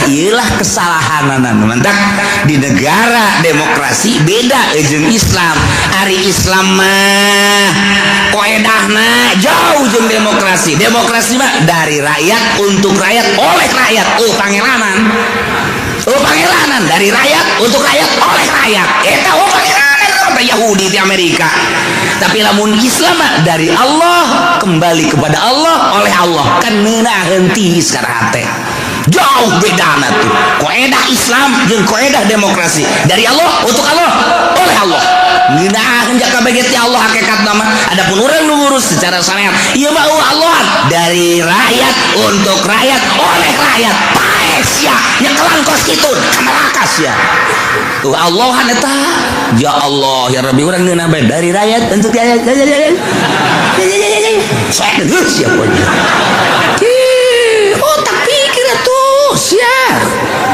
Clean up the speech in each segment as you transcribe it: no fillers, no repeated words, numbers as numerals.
Iyalah kesalahan mantak di negara demokrasi beda jeung Islam. Ari Islam mah koedahna jauh jeung demokrasi. Demokrasi mah dari rakyat, untuk rakyat, oleh rakyat. Oh, pangeranan, oh, pangeranan, dari rakyat, untuk rakyat, oleh rakyat. Eta, oh, pangeranan kata Yahudi di Amerika. Tapi lamun Islam mah dari Allah, kembali kepada Allah, oleh Allah. Kan ngeunaheun tiis kana hate. Jauh bedana tuh koedah Islam jeung koedah demokrasi, dari Allah, untuk Allah, oleh Allah. Ngeunaheun jaka kabeh ti Allah hakikat nama. Adapun urang nu ngurus secara syariat ieu mah Allah, dari rakyat, untuk rakyat, oleh rakyat. Paeh sia, nyekelan kos kitu ka neraka sia. Tuh Allahan eta. Ya Allah ya Rabbi, urang ngeunah bae dari rakyat, untuk rakyat. Saya geus sia pokoknya. Otak pikir atuh sia.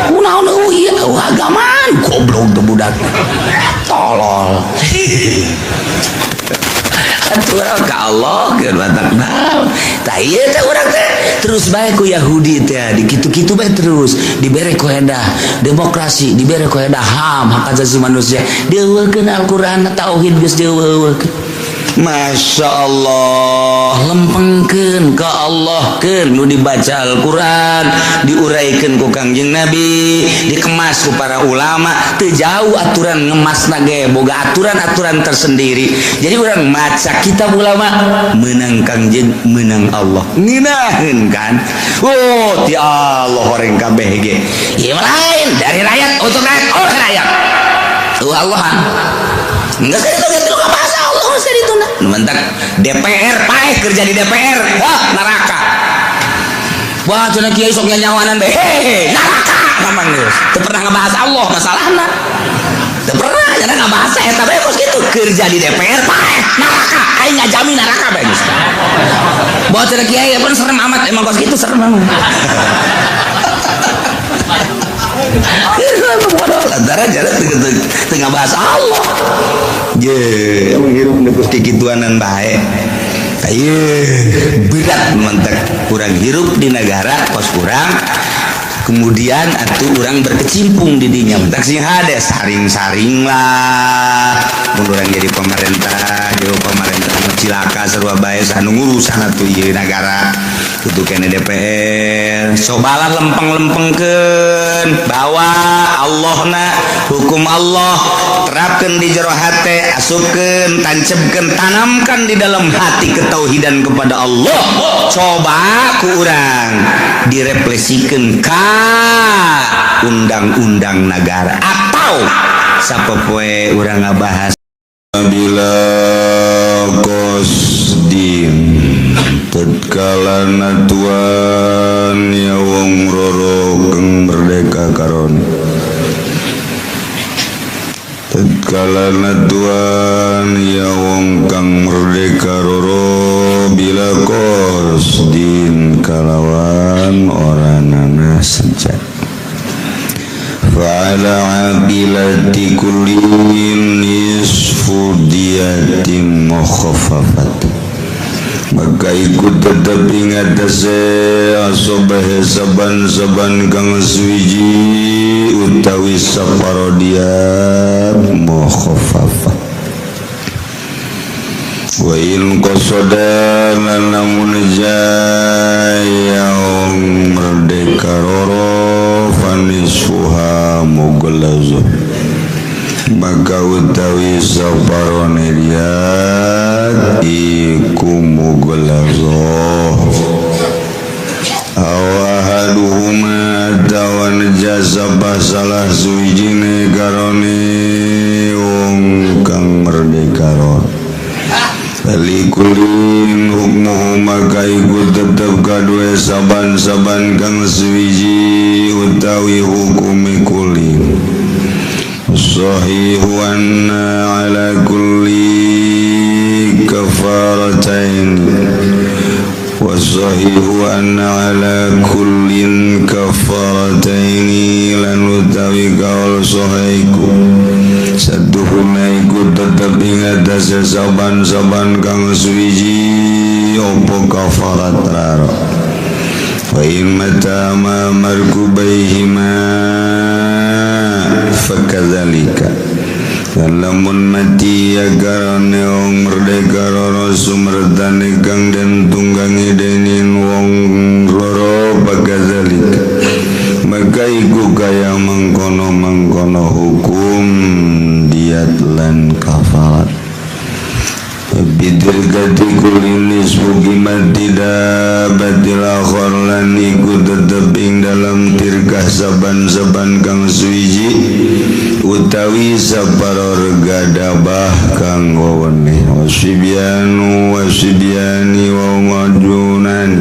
Kunaon eueuh ieu agamaan, goblok tuh budak. Tolol. Atuh urang ka Allah keur batak naon. Tah, ieu teh urang teh terus bae ku Yahudi teh di kitu-kitu bae terus dibere koedah demokrasi, dibere koedah HAM, hak asasi manusia. Dieuweuhkeun Al-Qur'an, tauhid geus dieuweuhkeun. Masya Allah, lempengkeun ke Allah keun nu dibaca Al-Quran, diuraikan ku Kangjeng Nabi, dikemas ku para ulama. Teu jauh aturan ngemas ge boga aturan-aturan tersendiri. Jadi urang maca kitab ulama menang Kangjeng, menang Allah, ngeunaheun kan. Oh, ti Allah horeng kabeh ge. Ieu lain, dari rakyat, untuk rakyat, oleh rakyat. Tuh Allah enggak itu gitu bahasa Allah geus dituna. Nu mentak DPR paeh, kerja di DPR, wah, neraka. Wah, cenah kiai sok nyanyawanan bae, hehe, neraka mamang geus. Teu pernah ngebahas Allah masalahna. Teu pernah cenah ngabahas eta bae kos kitu. Kerja di DPR paeh, neraka. Aing ngajamin neraka bae geus. Bawa cenah kiai pun serem amat, emang kos kitu serem amat. Lantaran jalan tengah bahas Allah. Je, emang hirup nu kikituanan bae. Ayo, berat mantak kurang hirup di negara kos kurang. Kemudian atuh urang berkecimpung di dinya, mentak sing hade saring-saring lah. Mun urang jadi pemerintah, jadi pemerintah nu cilaka sarua bae anu ngurusan atuh ieu negara. Itu kene DPR cobalah lempeng-lempengkeun, bawa Allahna, hukum Allah terapkan di jero hate, asupkeun, tancapkeun, tanamkan di dalam hati ketauhidan kepada Allah. Coba ku urang direfleksikeun ka undang-undang negara atau sapopoe urang ngabahas. Bila qasdin, tatkala natuan ya wong roro kang merdeka karon, tatkala natuan ya wong kang merdeka roro, bila qasdin, kalawan ora nana seja, fa'ala aqilati kullin nisfu diyatin mukhaffafat, maka ikut tetep ing atase asobah saban-saban kang suwiji utawi saparo diat mukhaffafah. Wa in qasada, lan lamun jaya merdeka roro, fanisfuha mughlazah, maka utawi saparone diat iku mughlazah. Aw ahaduhuma, atawa jasa salah suwijine karone wong kang merdeka roro, Likulin hukmuhu, maka iku tetep kadue saban-saban kang suwiji utawi hukumi kulin. Sahihu anna ala kulli kafaratain, wasahihu anna ala kullin kafarataini, lan utawi kaul sahaiku satuhuna iku tetep ing atase saban-saban kang suwiji opo kafarat raro. Fa in mata ma markubaihima. mati ya karane wong merdeka loro sumertane kang den tunggangi dening wong loro pakadzalika maka iku kaya mengkono-mengkono hukum diat lan kafalat. Bidirgati kulli nisfu qimati dabbatil akhar lan iku tetep ing dalam tirkah saban-saban kang suwiji utawi saparo rega dabah kang weweneh wasibyanu wasibyani wa majunan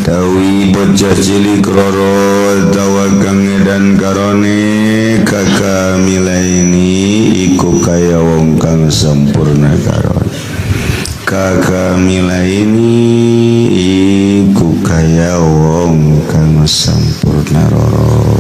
tawi bocah cilik loro utawa kang edan karone kakamilaini iku kaya wong kang sampurna karone kakamilaini iku kaya wong kang sampurna roro.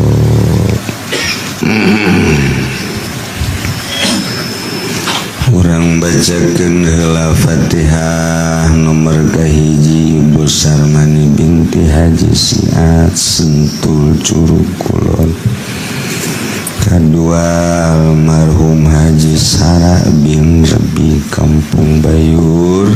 Urang bacakeun heula Fatihah nomor kahiji Ibu Sarmani binti Haji Siat Sentul Curug Kulon, kedua almarhum Haji Sara bin Rebi Kampung Bayur,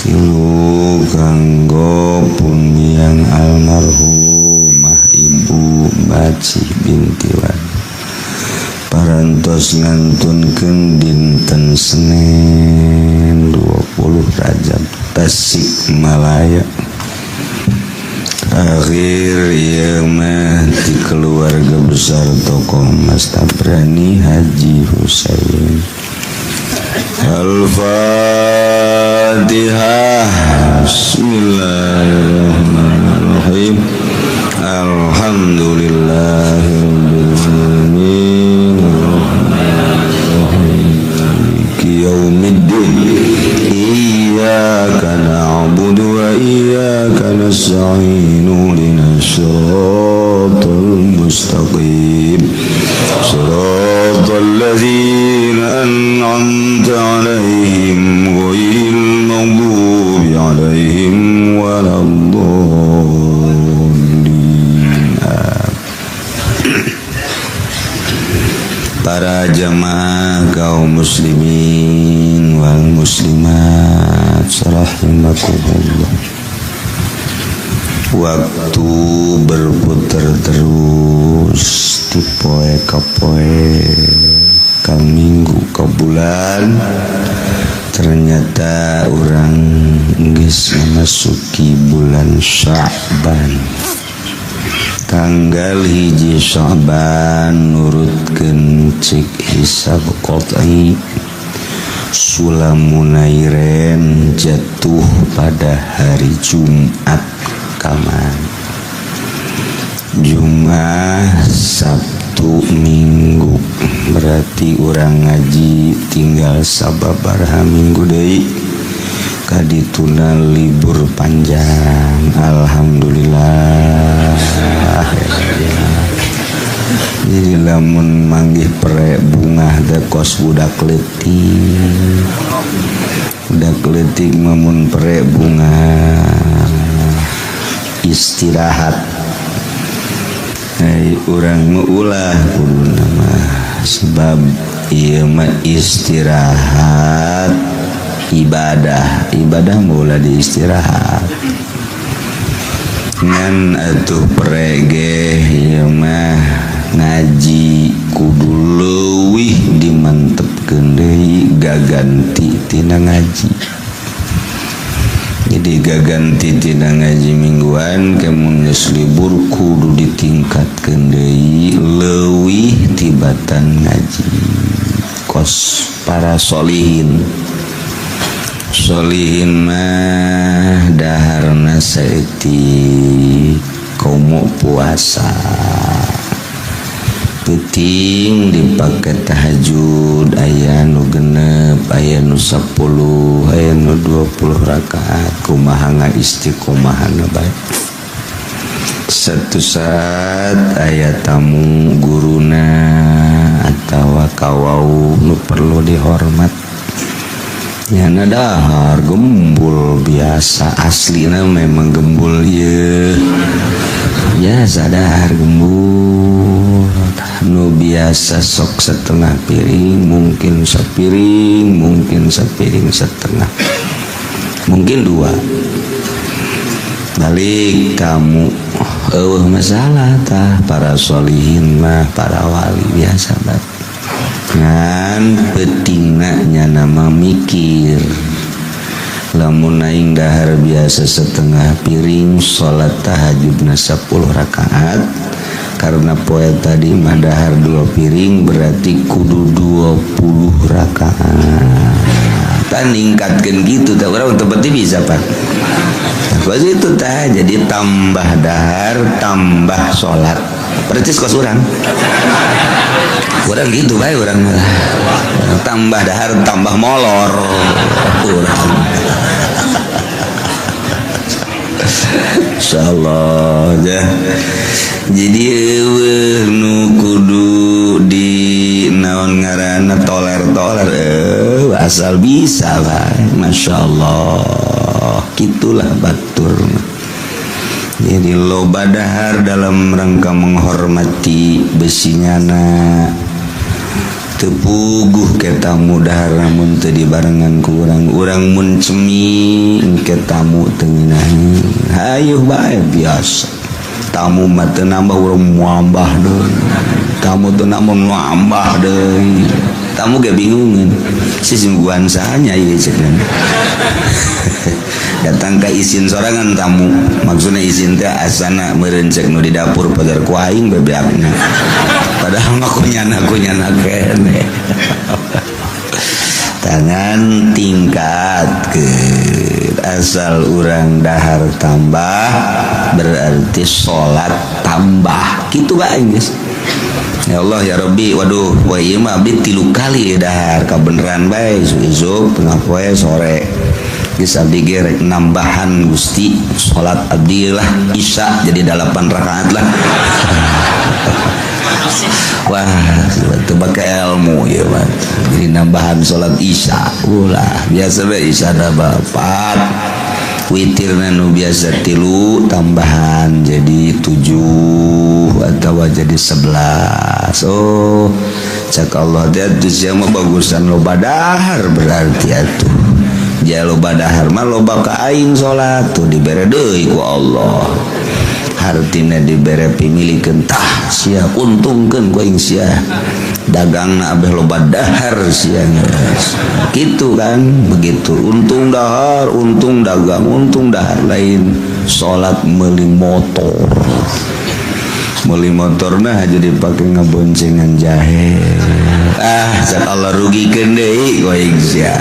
tilu kanggo pun yang almarhumah Ibu Baci binti Wan. Parantos ngantunkeun dinten Senin 20 Rajab Tasikmalaya. Akhir ieu mah ti keluarga besar tokoh Mas Tabrani Haji Husain. Al-Fatihah. Bismillahirrahmanirrahim. Alhamdulillahirabbil alamin. Arrahmanirrahim. Maliki yaumiddin. Iyyaka na'budu wa iyyaka nasta'in. Ihdinas siratal mustaqim. Siratal ladzina an'amta 'alaihim ghairil maghdubi 'alaihim waladdallin. Para jamaah kaum muslimin wal muslimat rahimakumullah. Waktu berputar terus di poe ka poe, ka minggu ka bulan, ternyata urang geus memasuki bulan Sya'ban. Tanggal 1 Sya'ban nurutkeun cek hisab qat'i Sulamunairen jatuh pada hari Jumat kamari. Jumat, Sabtu, Minggu, berarti urang ngaji tinggal sababaraha minggu deui kadituna libur panjang. Alhamdulillah ya. Jadi lamun manggih pre bungah teh kos budak leutik, budak leutik mamun pre bunga istirahat. Hai urang meulah kuduna mah, sebab ieu mah istirahat ibadah, ibadah meulah di istirahat. Ngan atuh prege ieu mah ngaji kudu leuwih dimantepkeun deui gaganti tina ngaji. Jadi gaganti tina ngaji mingguan kemun geus libur kudu ditingkatkeun deui leuwih tibatan ngaji kos para solihin. Solihin mah daharna saeutik komo puasa peuting dipake tahajud, aya nu 6, aya nu 10, aya nu 20 rakaat. Kumaha ngaistiqomahna bae. Satu saat aya tamu guruna atawa kawau nu perlu dihormat, nyana dahar gembul biasa, aslina memang gembul ye biasa dahar gembul. Nu biasa Biasa sok setengah piring, mungkin sepiring, mungkin sepiring setengah, mungkin dua. Balik tamu euweuh masalah. Tah, para solihin mah, para wali biasa banget. Ngan pentingna nyana mah mikir, lamun aing dahar biasa setengah piring, salat tahajudna 10 rakaat, karena poe tadi mah dahar dua piring, berarti kudu 20 rakaat. Tah, ningkatkeun gitu. Tah, urang berarti bisa, Pak. Tah, itu tah, jadi tambah dahar tambah salat, percis kos urang. Urang gitu bae, urang mah tambah dahar tambah molor urang. Insyaallah ya. Jadi euweuh nu kudu di naon ngaranna, toler-toler, asal bisa bae. Masya Allah, gitulah batur. Jadi loba dahar dalam rangka menghormati besinyana. Teu puguh ke tamu dahar namun teu dibarengan ku urang. Urang mun cemi ke tamu teu ngeunaheun, hayuh bae biasa. Tamu mah teu nambah, urang nambah deui. Tamu teu nambah, nambah deui. Tamu ge bingungeun, si sungguhan sahanya ieu cek. Datang ke isin sorangan tamu, maksudnya isin teh asana meureun cek nu di dapur pagar ku aing bebeakna, padahal mah kunyana kunyana kene. Tangan tingkat ke asal urang dahar tambah berarti sholat tambah gitu bae guys. Ya Allah ya Rabbi, waduh, wah, ieu mah abdi tilu kali dahar kabeneran bae, isuk, tengah poe, sore. Geus abdi ge rek nambahan Gusti salat abdi lah Isya jadi 8 rakaat lah. Wah, itu pakai ilmu ya mah. Jadi nambahan salat Isya ulah biasa bae, Isya nambah empat, witirna nu biasa tilu tambahan jadi tujuh atau jadi 11. Oh, cek Allah teh atuh sia mah bagusan loba dahar, berarti atuh ja loba dahar mah loba ka aing salat. Tuh, dibere deui ku Allah, hartina dibere pimilikeun. Tah, sia untungkeun ku aing, sia dagangna abeh loba dahar sia geus gitu kan. Begitu untung dahar, untung dagang, untung dahar, lain salat meuli motor. Meuli motor nah jadi pakai ngeboncengan jahe. Ah, cek Allah, rugikeun deui ku aing sia,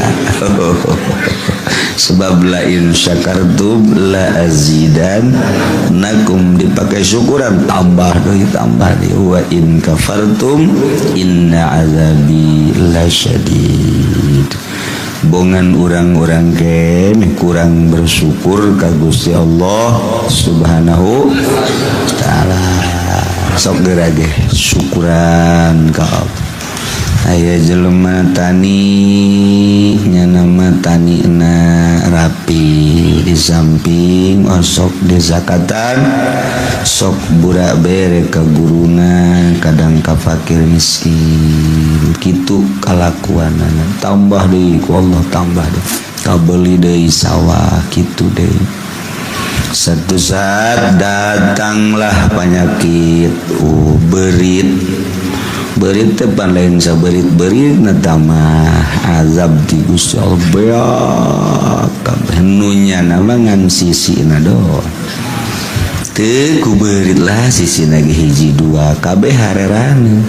sebab la in syakartum la azidan nakum. Dipakai syukuran, tambah deui, tambah deui. Wa in kafartum inna azabi lasyadid. Bongan urang-urang kene kurang bersyukur ka Gusti Allah Subhanahu wa taala. Sok geura ge syukuran ka Allah. Aya jelema tani, nyana mah tanina rapi, di samping osok dizakatan, sok burak bere ka guruna, kadang ka fakir miskin. Kitu kalakuanana, tambah deui ku Allah, tambah deui, kabeli deui sawah kitu deui. Satu saat datanglah penyakit, berit. Berit teh pan lain saberit-berit na mah, azab di Gusti Allah beak kabeh. Nu nyana mah ngan sisina doang teu ku berit lah, sisina ge hiji dua, kabeh harerana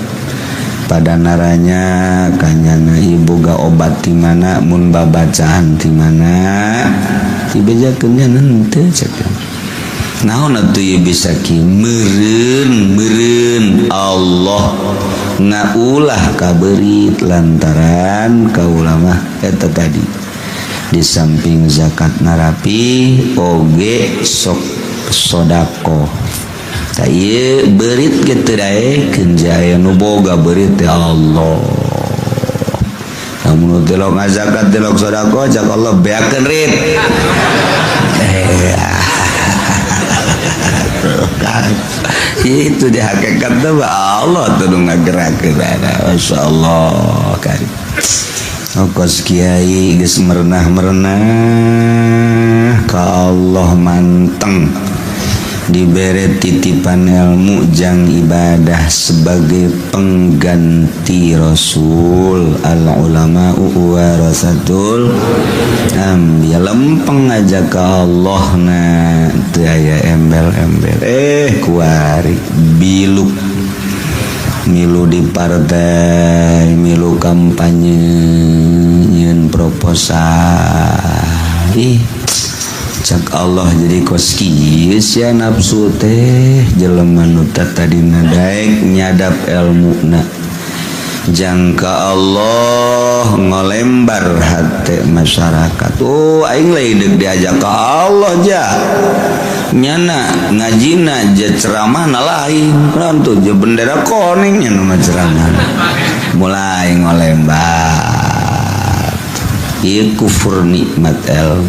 pada naranya kanyana, ibu ga obat di mana, mun babacaan di mana dibejakeun nya henteu. Cek naon atuh ieu bisa ki meureun meureun Allah ngaulah kaberit lantaran kaula mah eta tadi, di samping zakat narapi oge sok sodako. Tah, ieu berit ge teu daekeun, aya nu boga berit teh Allah. Lamun tilok ngazakat, tilok sodako, cak Allah beakeun rit. Eh, kan. Itu di hakikat tuh Allah tuh nu ngagerakeun. Masya Allah kan. Kos kiai geus merenah-merenah ka Allah, manteng dibere titipan ilmu jang ibadah sebagai pengganti Rasul. Al ulama warasatul anbiya. Lempeng aja ke Allah na, teu aya embel-embel. Kuari biluk milu di partai, milu kampanye, nyieun proposal. Ih, cak Allah, jadi kos kieu sia nafsu teh. Jelema nu tadina daek nyadap ilmuna jangka Allah, ngolembar hati masyarakat. Oh, aing lain deuk diajak ke Allah ja nyana ngajina ja ceramah na lain. Kunaon tuh ja bendera kuning nya nu ceramah, mulai ngolembar. Ieu kufur nikmat el.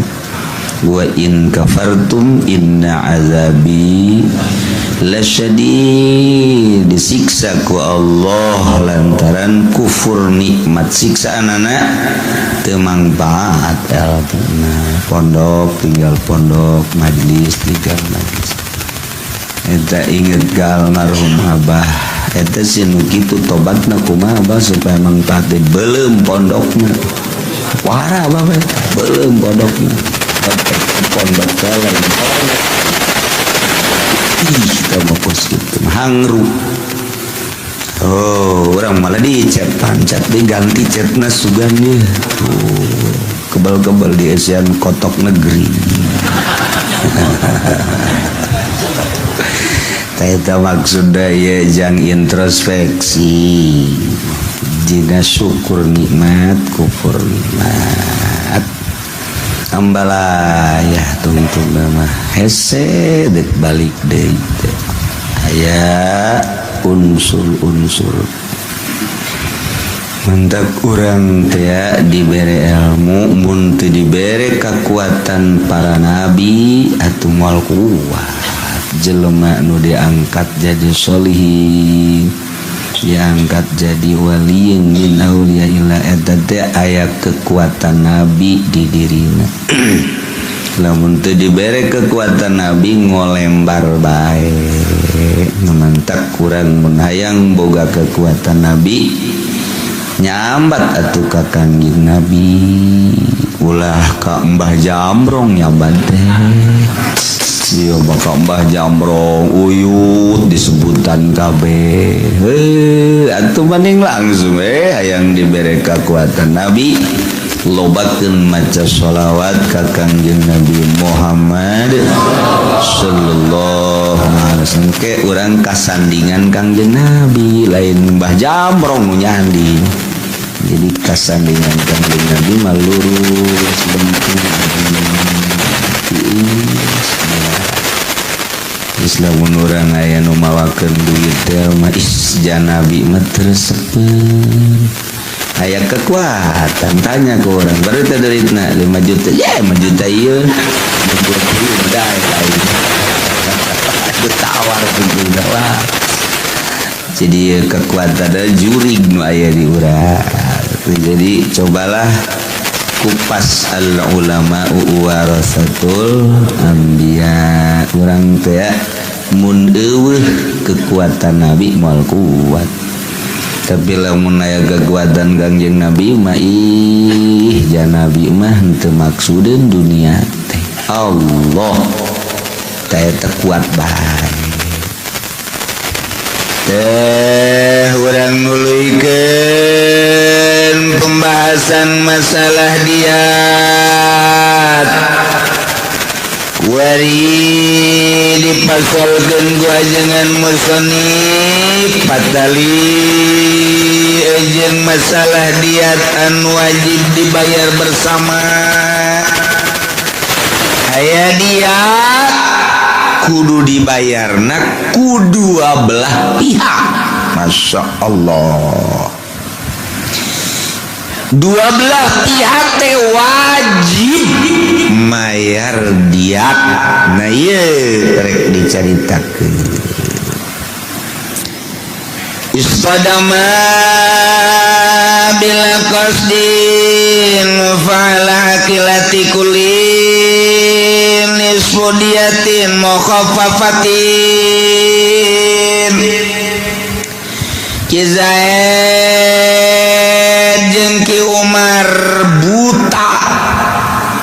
Wa in kafartum inna azabi lasyadid. Disiksa ku Allah lantaran kufur nikmat. Siksaan anak teu mangfaat elmuna. Pondok tinggal pondok, majlis tinggal majlis. Eta inget ka almarhum abah eta si nu kitu tobatna kumaha, Abah, supaya mangfaat? Belum pondokna wara, abah belum pondokna, pondok lain. Ih, kamu kos gitu hangru. Oh, orang malah dicat pancat, diganti catna sugan ya. Oh, kebal-kebal di Asian kotok negeri. Eta maksudna ya jang introspeksi dina syukur nikmat, kufur nikmat. Ambalaya tungtung mah hese dek balik deui teh aya unsur-unsur. Mantap, urang teh dibere ilmu, mun teu dibere kekuatan para nabi atuh moal kuat. Jelema nu diangkat jadi solihin, diangkat jadi wali min auliyaillah, eta teh aya kekuatan nabi di dirina. Lamun teu dibere kekuatan nabi, ngolembar bae. Mantak kurang mun hayang boga kekuatan nabi, nyambat atuh ka Kangjeng Nabi, ulah ka Mbah Jambrong. Nyambat teh ieu bakal Mbah Jambrong uyut disebutan kabeh. Heuh, atuh mending langsung hayang dibere kekuatan nabi, lobakeun maca sholawat ka Kangjeng Nabi Muhammad sallallahu alaihi wasallam. Ke urang kasandingan Kangjeng Nabi, lain Mbah Jambrong nu nyanding. Jadi kasandingan Kangjeng Nabi mah lurus lempeng. Islam urang aya nu mawakeun duit teh mah is janabi mah teu resepeun. Aya kekuatan, tanya ke orang baru teh duitna 5 juta ya, 5 juta ieu 20 dah lain tawar juga. Wah, jadi kekuatan ada jurig nu aya di urang. Jadi cobalah kupas al ulama warasatul anbiya. Urang teh mun eueuh kekuatan nabi moal kuat, tapi lamun aya kekuatan Kangjeng Nabi mah, ih, janabi mah henteu maksudeun dunia teh, Allah teh teu kuat bae teh. Urang nuluykeun pembahasan masalah diat. Kuari dipasalkeun ku ajengan musonif patali jeung masalah diat anu wajib dibayar bersama. Aya diat kudu dibayarna ku dua belah pihak. Masya Allah, dua belah pihak teh wajib mayar diat. Nah, ieu rek dicaritakeun. Istadama bila qasdin fa'ala akilati kulli nisfu diyatin mukhaffafatin. Ki Zaid jeung Ki Umar buta,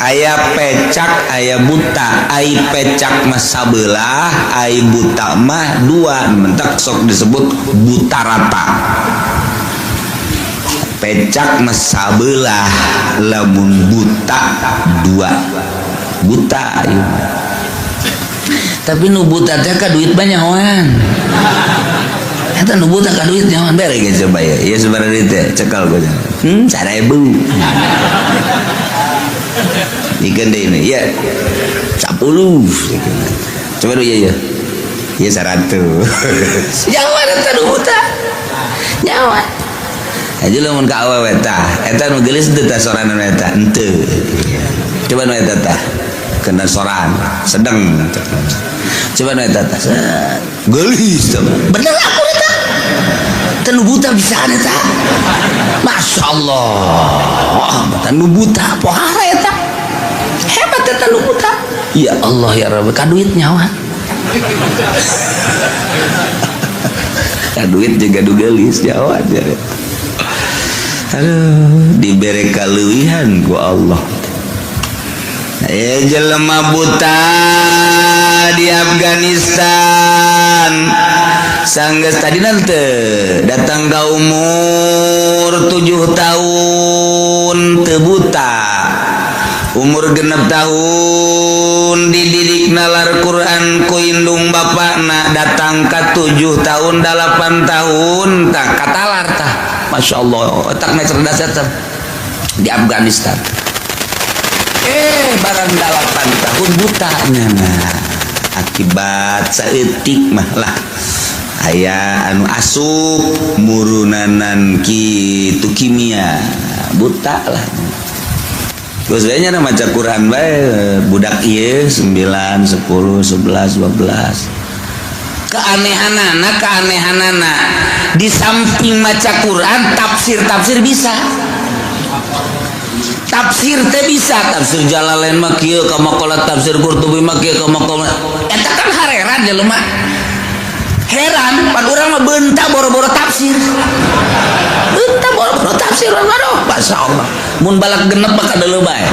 aya pecak, aya buta. Ai pecak mah sabelah, ai buta mah dua. Mentak sok disebut buta rata. Pecak mah sabelah, lamun buta dua buta ieu. Tapi nu buta teh ka duit banyawan eta. Nu buta ka duit nyawan. Bere ge coba ya, ieu sabaraha duit teh? Cekal gua 1000. Ikan deh ini ya 10. Coba dulu ya, ya ya 100. Nyawan eta nu buta nyawan. Aja lamun ka awewe tah eta nu geulis teu tah sorangan eta henteu. Coba nu eta tah kena soran sedang. Coba nu eta tah geulis tah. Bener aku eta teh nu buta bisa eta. Masya Allah, teh nu buta pohara eta, hebat eta nu buta. Ya Allah ya Rabbi, ka duit nyawa. Ka duit juga du geulis nyawa. Aduh, dibere kaleuwihan ku Allah. Eh, jelema buta di Afghanistan sanggeus tadi nanti datang ke umur 7 tahun teu buta, umur 6 tahun dididik nalar Quran ku indung bapakna, datang ke 7 tahun, 8 tahun tak katalar tah. Masya Allah, otaknya cerdas eta di Afghanistan. Eh, barang 8 tahun butanya. Nah, akibat saeutik mah lah aya anu asup murunanan kitu kimia, buta lah. Terus nya maca Quran bae budak ieu 9, 10, 11, 12. Keanehanana, keanehanana di samping maca Quran, tafsir tafsir bisa, tafsir teh bisa, tafsir Jalalain mah kieu kamakola, tafsir Qurtubi mah kieu kamakola. Eta kan hareran jelema, heran. Pan urang mah beunta boro-boro tafsir, beunta boro-boro tafsir. Aduh, Masya Allah, mun balak genep mah kadeuleu bae.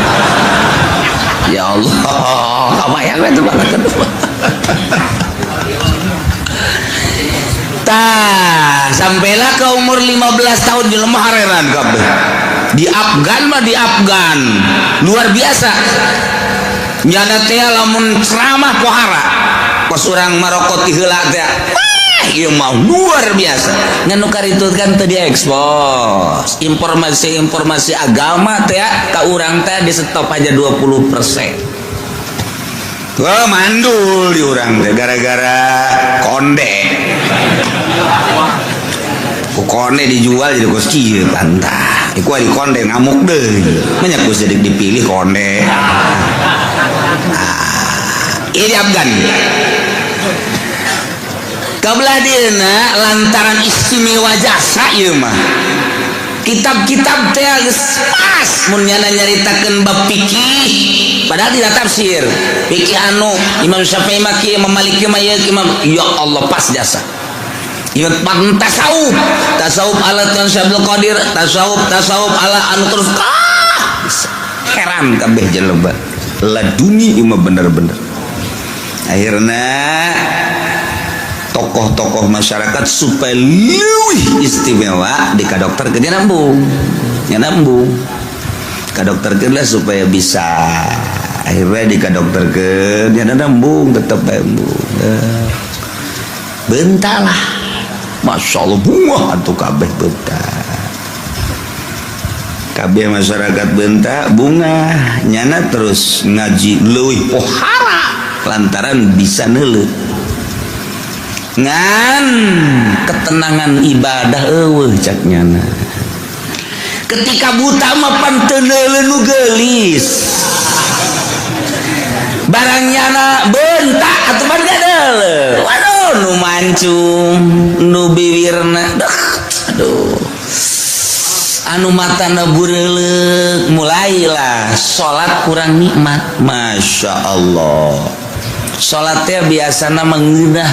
Ya Allah, kabayang we teh balak genep. Tah, sampailah ke umur 15 tahun jelema hareran kabeh. Di Afgan mah, di Afgan luar biasa. Nyana teh lamun ceramah pohara. Pas urang marokot ti heula teh. Wah, ieu mah luar biasa. Ngan nu itu kan teu diekspos informasi-informasi agama teh ka urang teh, di stop aja 20%. Wah, mandul di urang teh gara-gara konde. Ku konde dijual jadi kos kieu pantah. Iku di konde ngamuk deui. Banyak geus jadi dipilih konde. Ah, ini Afgan. Kabelah dieuna lantaran istimewa jasa ieu mah. Kitab-kitab teh geus pas mun nyana nyaritakeun bab fikih, padahal tidak tafsir. Fikih anu Imam Syafi'i mah kieu, Imam Malik mah ieu, Imam, ya Allah, pas jasa. Ingat pan tasawuf, tasawuf ala Tuan Syekh Abdul Qadir, tasawuf tasawuf ala anu terus ah heran kabeh jelema. Laduni ieu mah bener-bener. Akhirnya tokoh-tokoh masyarakat supaya leuwih istimewa di ka dokter ke nambung. Ya nambung. Ka dokter ke lah supaya bisa. Akhirnya di ka dokter ke dia nambung, tetep bae embung. Bentalah. Masya Allah, bunga atuh kabeh bentar. Kabeh masyarakat bentak bunga nyana terus ngaji leuwih pohara lantaran bisa neuleuh. Ngan ketenangan ibadah eueuh cak nyana. Ketika buta mah pan teu neuleuh nu geulis. Barang nyana bentak atuh pan gadeuleuh. Waduh, Nu mancung, nu bibirna, dah, aduh, anu matana bureuleuk, mulailah salat kurang nikmat. Masya Allah, salatnya biasana mengeunah,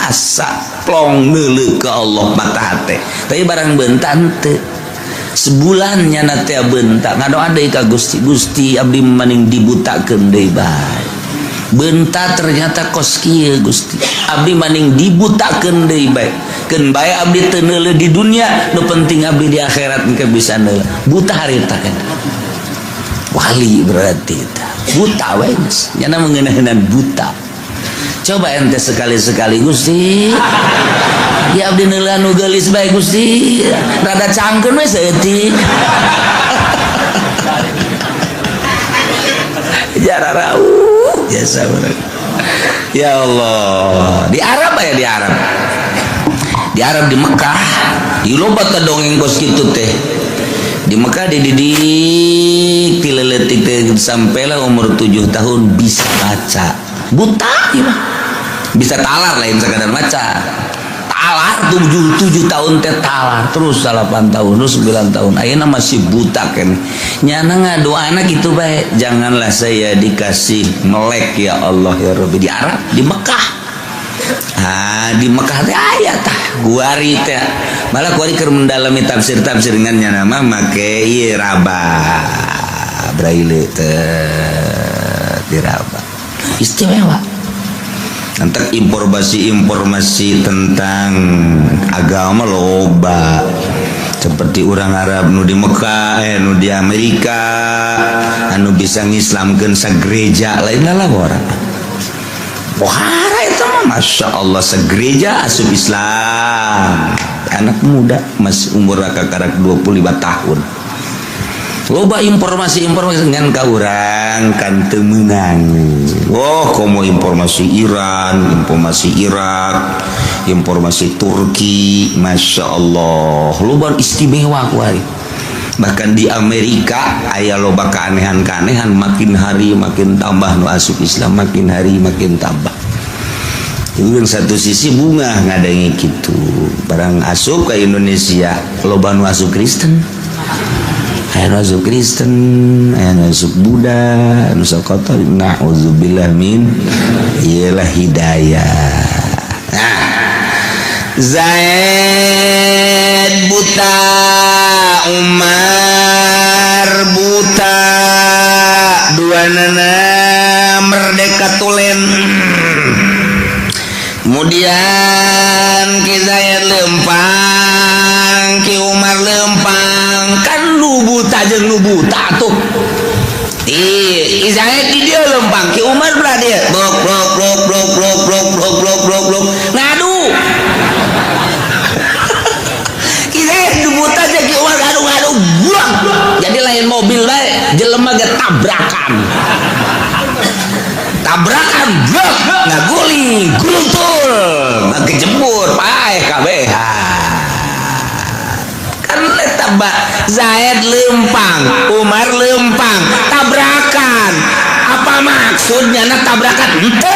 asa plong neuleuh ke Allah mata hate, tapi barang bentan teu. Sebulan nyana teh bentak, ngadoa deui ka Gusti, "Gusti, abdi maning dibutakeun deui bae. Benta ternyata kos kieu. Gusti, abdi maning dibutakeun deui bae. Keun bae abdi teu neuleuh di dunia, nu penting abdi di akhirat engke bisa neuleuh." Buta harita kan wali berarti tah. Buta we geus nyana mengeunah buta. Coba ente sekali-sekali, "Gusti ya, abdi neuleuh nu geulis bae, Gusti, rada cangkeun we saeutik." Jararauh jasa urang. Ya Allah, di Arab ya, di Arab, di Arab, di Mekah, di loba teh dongeng kos kitu teh. Di Mekah dididik ti leutik teh sampailah umur 7 tahun bisa baca. Buta ieu mah bisa talar, lain sekadar baca, talar. 7, 7 tahun teh talar, terus 8 tahun, terus 9 tahun, ayeuna masih buta kan. Nyana ngadoana gitu bae, "Janganlah saya dikasih melek, ya Allah, ya Rabbi." Di Arab, di Mekah. Ah, di Mekah teh aya tah guari teh. Malah kuari keur mendalami tafsir-tafsir dengan nyana mah make ieu raba braille teh, diraba. Istimewa. Nanti informasi-informasi tentang agama loba, seperti orang Arab nu di Mekah, nu di Amerika, anu bisa ngislamkeun sagereja. Lain lah orang pohara itu mah, Masya Allah, segereja asup Islam. Anak muda masih umur karak 25 tahun. Loba informasi-informasi dengan ka urang kan teu meunang. Oh, komo informasi Iran, informasi Irak, informasi Turki, Masya Allah, loba istimewa kuari. Bahkan di Amerika aya loba keanehan-keanehan. Makin hari makin tambah nu asup Islam, makin hari makin tambah. Itu kan satu sisi bunga ngadengi gitu. Barang asup ke Indonesia, loba nu asup Kristen, aya nu asup Kristen, aya nu asup Buddha, anu asup Katolik. Na'udzubillah min iyalah hidayah. Nah, Zaid buta, Umar buta, dua nana merdeka tulen. Kemudian Ki Zaid lempang, Ki Umar lempang, kan nu buta jeung nu buta tuh. Ih, Ki Zaid di dia lempang, Ki Umar belah dia. Blok blok blok blok blok blok blok blok blok blok. Ngadu. Ki Zaid nu buta jeung Ki Umar ngadu-ngadu, buang. Jadi lain mobil bae, jelema ge tabrakan. Tabrakan, blok, ngaguling, guluntul, ngakejebur, paeh kabeh. Kan eta Zaid lempang, Umar lempang, tabrakan. Apa maksudnya na tabrakan? Henteu.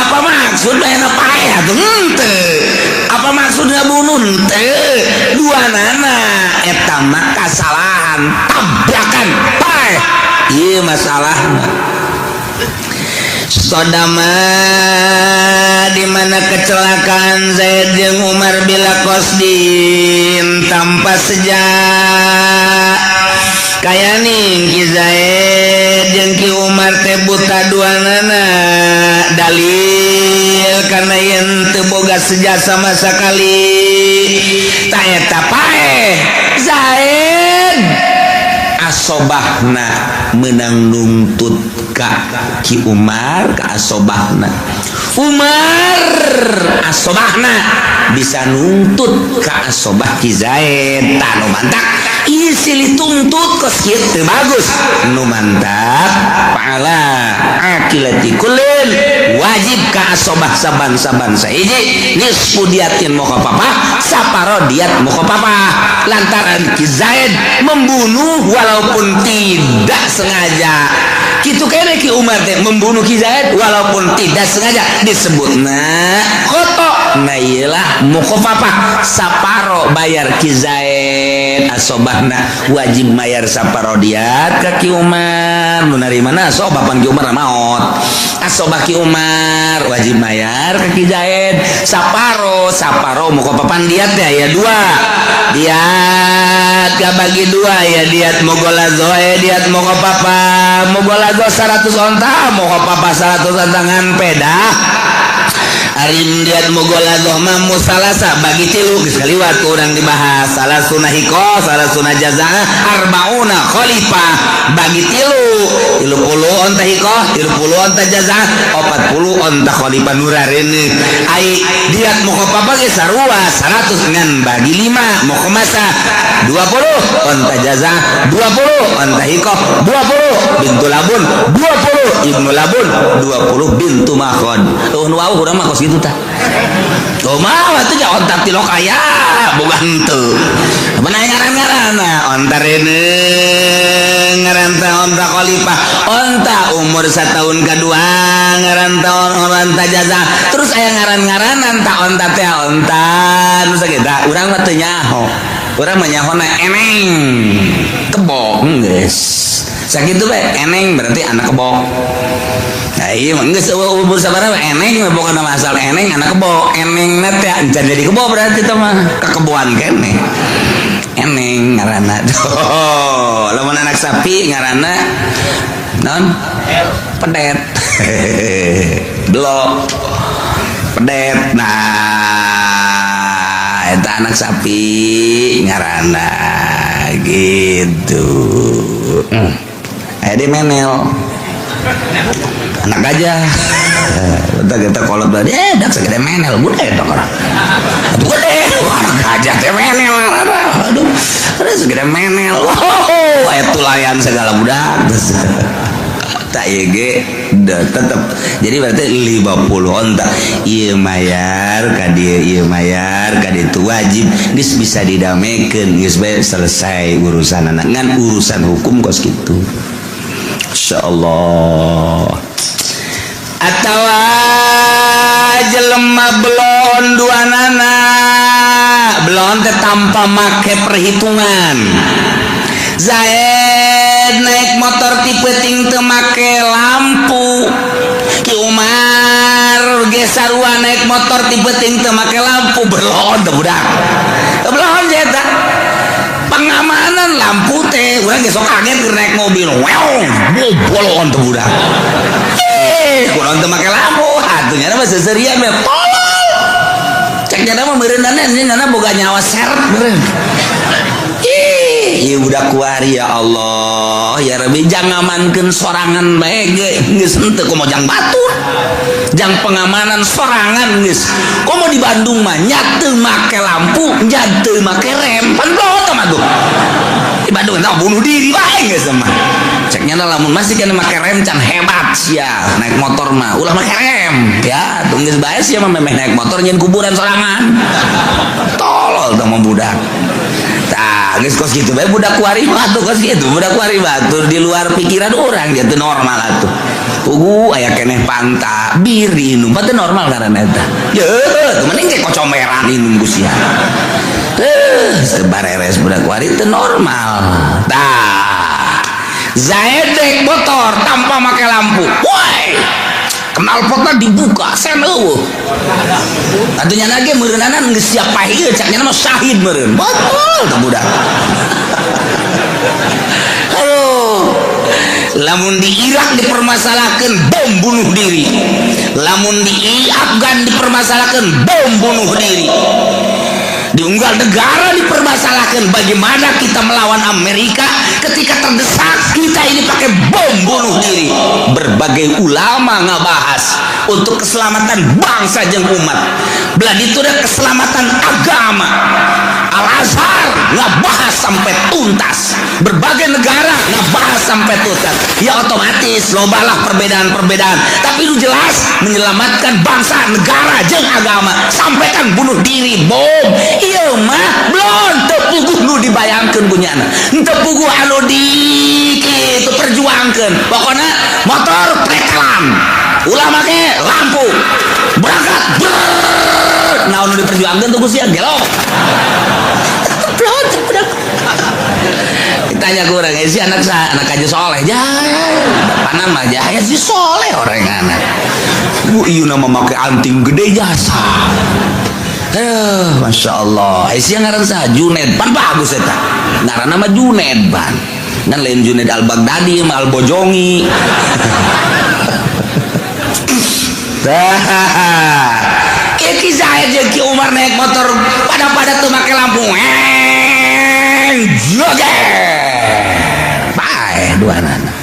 Apa maksudnya na paeh atuh? Henteu. Apa maksudnya bunuh? Henteu. Dua nana eta mah kasalahan, tabrakan, paeh. Ieu masalahna. Sodama di mana kecelakaan Zaid jeung Umar bila qosdin tanpa sejak kayaning Ki Zaid jeung Ki Umar teh buta dua nana, dalil karena yen teu boga seja sama sekali. Ta eta paeh Zaid, asobahna menang nuntut ka Ki Umar ka asobahna, Umar asobahna bisa nuntut ka asobah Ki Zaid. Tah, nu mantak ieu silih tuntut kos kieu bagus. Nu mantak fa'ala akilati kullin, wajib ka asobah saban-saban sahiji nisfu diatin mukhaffafah, saparo diat mukhaffafah, lantaran Ki Zaid membunuh walaupun tidak sengaja. Kitu kene Ki Umar teh membunuh Ki Zaid walaupun tidak sengaja disebutna khoto. Nah, iyalah mukhafafah, saparo bayar Ki Zaid, asobahna wajib bayar saparo diat ka Ki Umar. Nu narimana asobah pan Ki Umar maot. Asobah Ki Umar wajib bayar ka Ki Zaid saparo. Saparo mukhafafan diat teh aya dua diat, bagi dua ya, diat mughallazah, diat mukhafafah. Mughallazah 100 onta, mukhafafah 100 onta, ngan pedah. Ari diat mughallazah mah musalasa, bagi tilu. Geus kaliwat ku urang dibahas, salasuna hiqah, salasuna jazaa, arbauna khalifah. Bagi tilu, 30 onta hiqah, 30 onta jazaa, 40 onta khalifah nurareuneuh. Ai diat mukhafafah ge sarua, 100 ngan bagi 5, mukhamasa, 20 onta jazaa, 20 onta hiqah, 20 bintu labun, 20 ibnu labun, 20 bintu makhod. Tuh nu wau urang mah kos kitu tah. Oh mah atuh ja onta tilok aya boga henteu. Mana ngaran-ngaranna onta reuneuh ngaran teh onta khalifah, onta umur satahun kedua ngaran teh onta jaza. Terus aya ngaran-ngaranan ta onta teh, onta nu sakitu urang mah teu nyaho. Urang mah nyahona eneng kebo, geus sakitu bae. Eneng berarti anak kebo. Nah, iya mah geus umur sabaraha eneng mah, pokona mah asal eneng anak kebo. Eneng na teh encan jadi kebo, berarti teh mah kekeboan keneh. Eneng ngaranna. Oh, lamun anak sapi ngaranna naon? Pedet. Belok. Pedet. Nah, eta anak sapi ngaranna gitu. Aya di menel. Anak gajah. Udah kita kolot tadi, dak segede menel, gede eta orang. Aduh, gede, anak gajah teh menel. Aduh, ada segede menel. Wow, aya tulayan segala budak. Tak ieu ge tetep. Jadi berarti 50 onta. Ieu mayar ka dieu, ieu mayar ka ditu, wajib. Geus bisa didamekeun, geus bae selesai urusan anak. Ngan urusan hukum kos kitu. Insyaallah. Atawa jelema belon dua nana, belon teh tanpa make perhitungan. Zaid naik motor ti peuting teu make lampu, Ki Umar ge sarua naik motor ti peuting teu make lampu. Belon teh budak, belon eta pengamanan lampu teh. Urang ge sok kaget keur naik mobil, wow, bolon teh budak. Eh, kurang teu make lampu atuh nya mah seserian we, tolol. Cek nyana mah meureunana nyana boga nyawa seret meureun. Ih, ieu budak kuari, ya Allah, ya Rabbi, jangan ngamankeun sorangan bae ge geus henteu, komo jang batur. Jang pengamanan sorangan geus. Komo di Bandung mah nya teu make lampu, nya teu make rem. Pan teh mah tuh. Di Bandung tah bunuh diri bae geus mah. Cek nyana lamun masih kena make rem can hebat sia naik motor mah. Ulah make rem ya, tong geus bae sia mah memeh naik motor nyeun kuburan sorangan. Tolol tah mah budak. Tah, geus kos kitu bae budak kuari mah tuh, kos kitu budak kuari mah tuh, di luar pikiran orang dia tuh normal atuh. Pugu aya keneh panta bir diinum teu normal karena eta. Ye, tuh mending kayak kocomeran inum ku sia. Eh, teu bareres budak kuari teu normal. Tah, Zaid naik motor tanpa make lampu. Woi, knalpotna dibuka, sen eueuh. Atuh nya ge meureunana geus siap paeh ieu, cak nya mah syahid meureun. Betul tah budak. Aduh. Lamun di Irak dipermasalahkan bom bunuh diri. Lamun di Afgan dipermasalahkan bom bunuh diri. Di unggal negara dipermasalahkan bagaimana kita melawan Amerika ketika terdesak kita ini pakai bom bunuh diri. Berbagai ulama ngabahas untuk keselamatan bangsa jeung umat. Belah itu ada keselamatan agama. Al Azhar ngabahas sampai tuntas. Berbagai negara ngabahas sampai tuntas. Ya otomatis lobalah perbedaan-perbedaan, tapi itu jelas menyelamatkan bangsa, negara jeung agama. Sampaikan bunuh diri bom. Ieu mah belum teu puguh nu dibayangkeun ku nyana. Teu puguh anu di kitu perjuangkeun. Pokona Motor pretelan, ulah make lampu, berangkat brrrr. Naon nu diperjuangkeun tuh ku sia gelo. Budak ditanya ku urang, "Eh, si anak sa anak aja soleh jaya bapana mah jaya si soleh orang anak bu iya nama make anting gede jasa." Eh, Masya Allah. Eh, sia ngaran saha? Juned. Pan bagus eta. Ngaranna mah Juned pan. Ngan lain Juned Al Baghdadi mah Al Bojongi. Tah. Ki Zaid jeung Ki Umar naik motor pada-pada tuh make lampu. Eng, joget. Bae dua anak.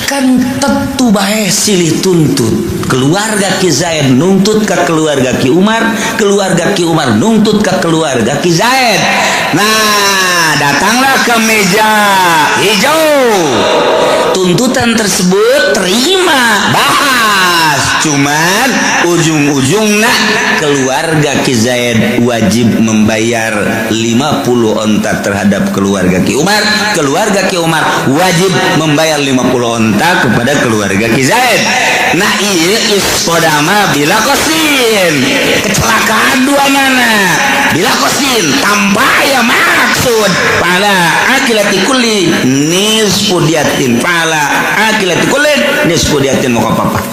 Kan tentu bae silih tuntut. Keluarga Ki Zaid nuntut ke keluarga Ki Umar, keluarga Ki Umar nuntut ke keluarga Ki Zaid. Nah, datanglah ke meja hijau. Tuntutan tersebut terima, bahas. Cuman ujung-ujungnya keluarga Ki Zaid wajib membayar 50 onta terhadap keluarga Ki Umar, keluarga Ki Umar wajib membayar 50 onta kepada keluarga Ki Zaid. Nah, iya ishodama bila qasdin, kecelakaan dua mana bila qasdin, tanpa ya maksud, fa'ala aqilati kulli nisfu diyatin, fa'ala aqilati kulli nisfu diyatin mukhaffafah.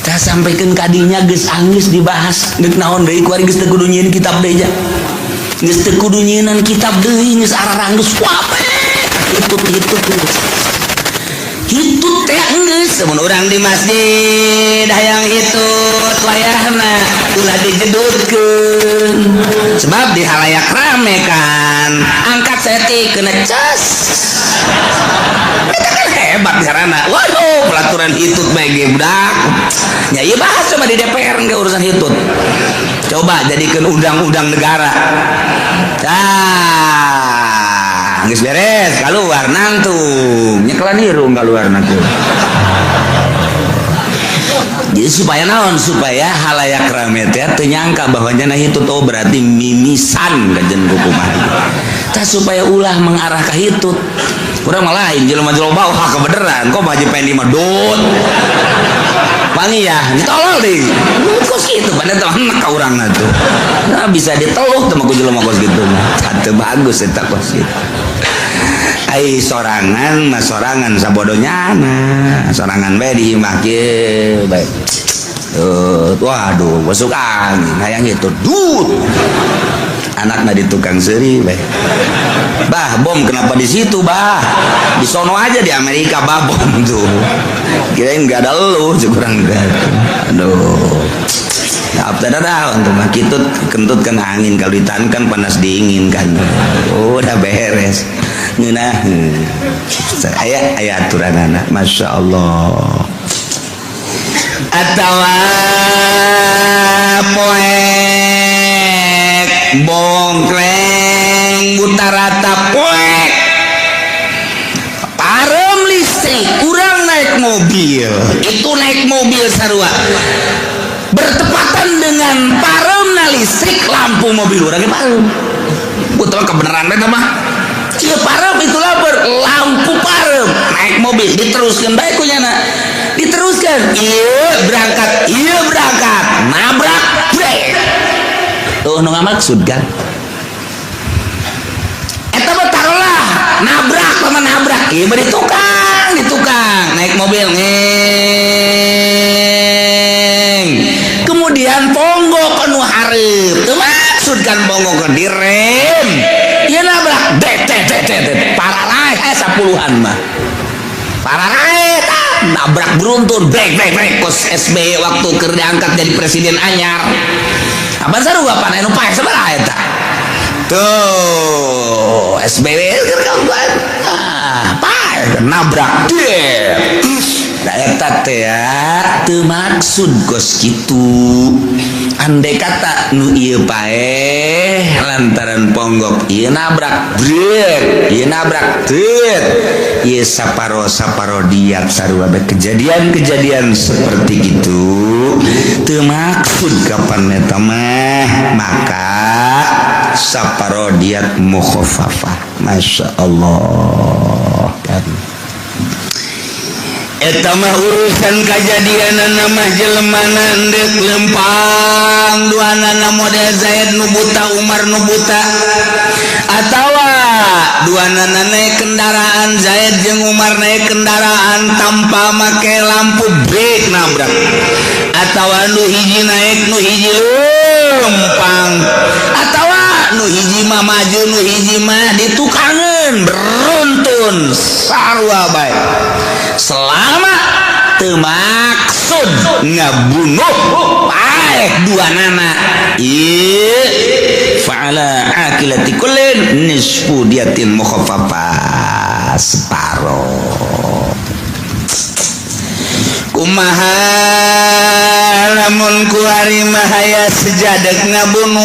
Tah, sampaikan kadinya geus anggeus dibahas, geus naon deui kuari, geus teu kudu nyieun kitab deui ja. Geus teu kudu nyieun kitab deui, geus araranggeus wape. Hitut hitut geus. Hitut teh geus. Mun urang di masjid hayang hitut wayahna ulah dijedutkeun, sebab di halayak rame kan, angkat setik kena cas. Eta kan hebat karena waduh, pelaturan hitut bae ge budak. Ya ieu bahas coba di DPR enggak urusan hitut. Coba jadikan undang-undang negara. Ah, geus beres keluar nangtung, nyekelan irung keluar nangtung. Jadi supaya naon? Supaya halayak rame teh teu nyangka bahwa nyana hitut, oh berarti mimisan kajen kumaha. Tah, supaya ulah mengarah ka hitut. Urang mah lain jelema jelema bawah kebeneran kok baju pengen lima dot. Wangi ya, ditolol deh. Kos gitu, pada tuh enak ka urang tuh. Nah, bisa diteluh tuh mah ku jelema kos gitu mah. Teu bagus eta kos gitu. Ai sorangan mah sorangan sabodonya nah, sorangan bae di imah kieu bae. Waduh, masuk angin hayang itu dut. Anakna di tukang seuri bae. Bah, bom kenapa di situ, bah? Di sono aja di Amerika, bah, bom tuh. Kirain nggak ada lu, kurang enggak. Aduh. Apa dah untuk mah kitut kentut kan angin, kalau ditahan kan panas dingin kan. Oh, udah beres. Ngeunah. Aya aya aturan anak. Masya Allah. Atawa poek bongkleng buta rata, poek Parem listrik, kurang naik mobil. Itu naik mobil sarua. Bertepatan dengan paremna listrik, lampu mobil urang ge parem. Butuh kebenaran eta mah. Ieu parem itu lapar, lampu parem, naik mobil diteruskan bae ku nyana. Diteruskan, iya berangkat, nabrak, brek. Tuh nu maksud kan? Eta mah taruhlah nabrak sama nabrak, ieu mah di tukang, naik mobil ngeng. Kemudian ponggok anu hareup, teu maksud kan ponggok direm. Ieu nabrak, det det det det, det. Pararaeh eh sapuluhan mah. Pararaeh tah nabrak beruntun, brek brek brek, kos SBY waktu keur diangkat jadi presiden anyar. Apa sarua pan anu paeh sabaraha eta? Tuh, SBY keur kawan. Ah, paeh nabrak deh. Da eta teh ya, teu maksud kos kitu. Andai kata nu ieu paeh lantaran ponggok ieu nabrak brek, ieu nabrak teu. Ieu saparo saparo diat sarua bae kejadian-kejadian seperti gitu teu maksud kapan eta mah, maka saparo diat mukhaffafah. Masya Allah kan. Eta mah urusan kajadian nama jelemana ndek lempang duanana model Zaid nu buta, Umar nu buta, atawa duanana naik kendaraan, Zaid jeung Umar naik kendaraan tanpa make lampu brake nabrak, atawa nu hiji naik, nu hiji lempang, atawa nu hiji mah maju, nu hiji mah ditukangan beruntun, sarua bae selama teu maksud ngabunuh paeh duanana. Ieu fa'ala akilati kullin nisfu diyatin mukhaffafah, separo. Kumaha lamun kuari mah aya sejadek ngabunuh,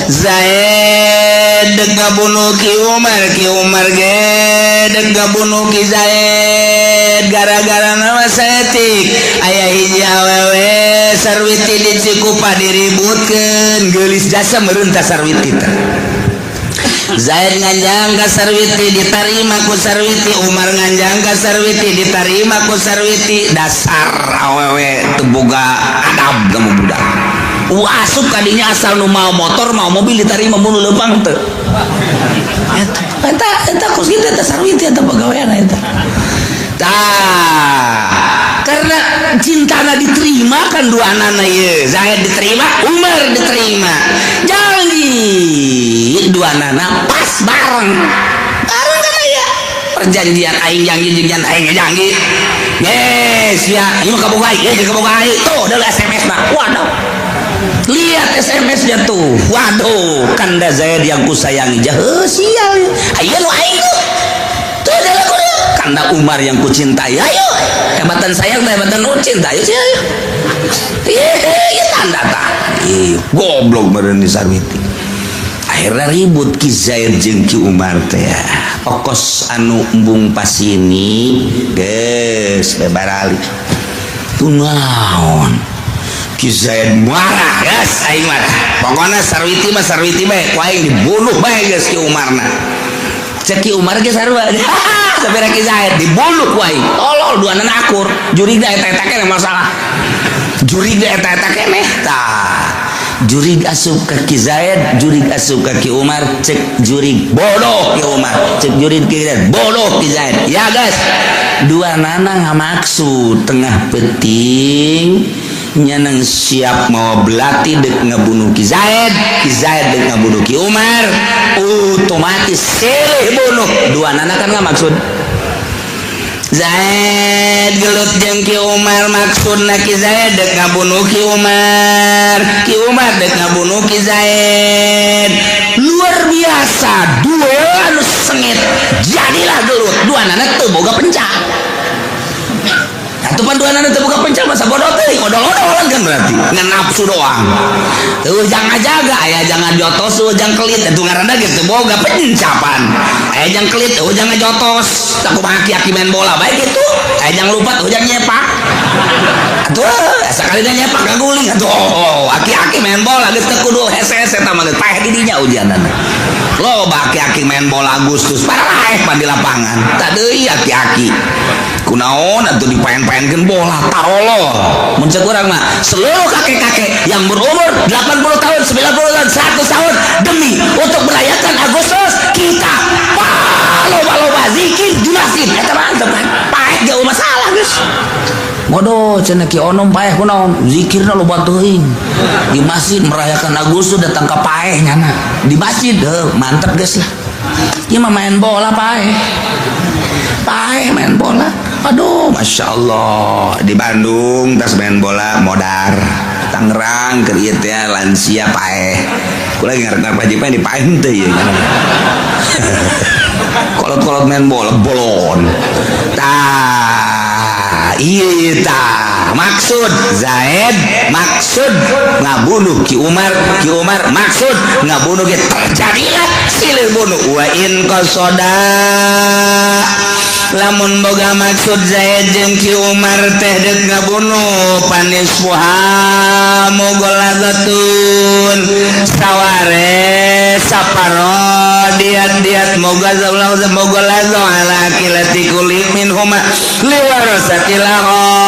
Zaid dek ngabunuh Ki Umar, Ki Umar ge dek ngabunuh Ki Zaid, gara-gara nama saeutik aya hiji awewe Sarwiti di Cikupa diributkeun, geulis jasa meureun ta Sarwiti teh. Zaid nganjang ka Sarwiti, ditarima ku Sarwiti. Umar nganjang ka Sarwiti, ditarima ku Sarwiti. Dasar awewe teu boga adab kamu budak. Asup kadinya asal nu mau motor, mau mobil diterima, mun lempang teu. Eta eta eta kos kitu, eta Sarwiti, eta pagawean eta. Tah, karena cintana diterima kan dua anak ieu, Zaid diterima, Umar diterima, janji dua anak pas bareng bareng kan aya perjanjian, aing janji jeung aing janji. Yes ya, ieu mah kaboga aing, ieu kaboga aing. Tuh dari SMS mah, waduh, Lihat SMS-nya tuh. Waduh, kanda Zaid yang kusayangi, jauh sial. Ayo lu aing tuh. Tuh ada lagu. Kanda Umar yang kucintai. Ayo, hebatan sayang, hebatan nu cinta. Ayo sih, ayo. Iya, iya, tanda tak. Ih, goblok meureun di Sarwiti. Akhirnya ribut Ki Zaid jeung Ki Umar teh. Okos anu embung pasini geus bebarali. Tuh naon? Ki Zaid marah, geus aing mah. Pokona Sarwiti mah Sarwiti bae, ku aing dibunuh bae geus Ki Umarna. Cek Ki Umar ge sarua. Sampai Ki Zaid dibunuh ku aing. Tolol dua anak akur. Jurigna eta-eta keneh masalah. Jurig eta-eta keneh. Tah, jurig asup ka Ki Zaid, jurig asup ka Ki Umar, cek jurig bodoh Ki Umar, cek jurig Ki Zaid bodoh Ki Zaid. Ya guys, Dua nana ngamaksud tengah peting nyanang siap mau belati dek ngebunuh Ki Zaid, Ki Zaid dek ngebunuh Ki Umar, otomatis silih bunuh. Dua nana kan nggak maksud. Zaid gelut jeung Ki Umar, maksudna Ki Zaid dek ngabunuh Ki Umar, Ki Umar dek ngabunuh Ki Zaid. Luar biasa, dua anu sengit jadilah gelut. Dua nana teu boga pencak. Atuh pan dua nana teu boga pencak, masa bodoh teh odol-odolan kan berarti ngan nafsu doang. Tuh jangan jaga aya, jangan jotos, tuh jangan kelit, itu ngaranna gitu boga pencapan. Aya jangan kelit, tuh jangan jotos, tak kumaha aki-aki main bola baik gitu. Aya jangan lupa, tuh jangan nyepak. Atuh sekali dah nyepak gaguling atuh. Oh, aki-aki main bola geus teu kudu hese-hese, eta mah geus paeh di dinya ujianana. Loba aki-aki main bola Agustus paraeh pan di lapangan. Tak deui aki-aki. Kunaon atuh dipaen-paenkeun bola tarolol. Mun cek urang mah seluruh kakek-kakek yang berumur 80 tahun, 90 tahun, 100 tahun, demi untuk merayakan Agustus kita loba-loba zikir di masjid, eta mantep kan, paeh jauh masalah geus. Bodoh cenah Ki Onom, paeh kunaon zikirna loba teuing di masjid merayakan Agustus, datang ke paeh nyana di masjid. Heuh, mantep geus lah. Ieu mah main bola paeh, paeh main bola. Aduh. Masya Allah, di Bandung tas main bola modar, Tangerang keur ieu teh lansia paeh. Ku lagi ngarep-ngarep haji paeh di paeh henteu ieu. Kolot-kolot main bola bolon. Tah, iya tah. Maksud Zaid maksud ngabunuh Ki Umar, Ki Umar maksud ngabunuh Ki, terjadilah silih bunuh. Wa in qasoda, lamun boga maksud Zaid jeung Ki Umar teh deuk ngabunuh, panisfuha mughalazatun, saware saparo diat diat mughalazah ala akilati kulli minhuma. Liwarasatil akhar.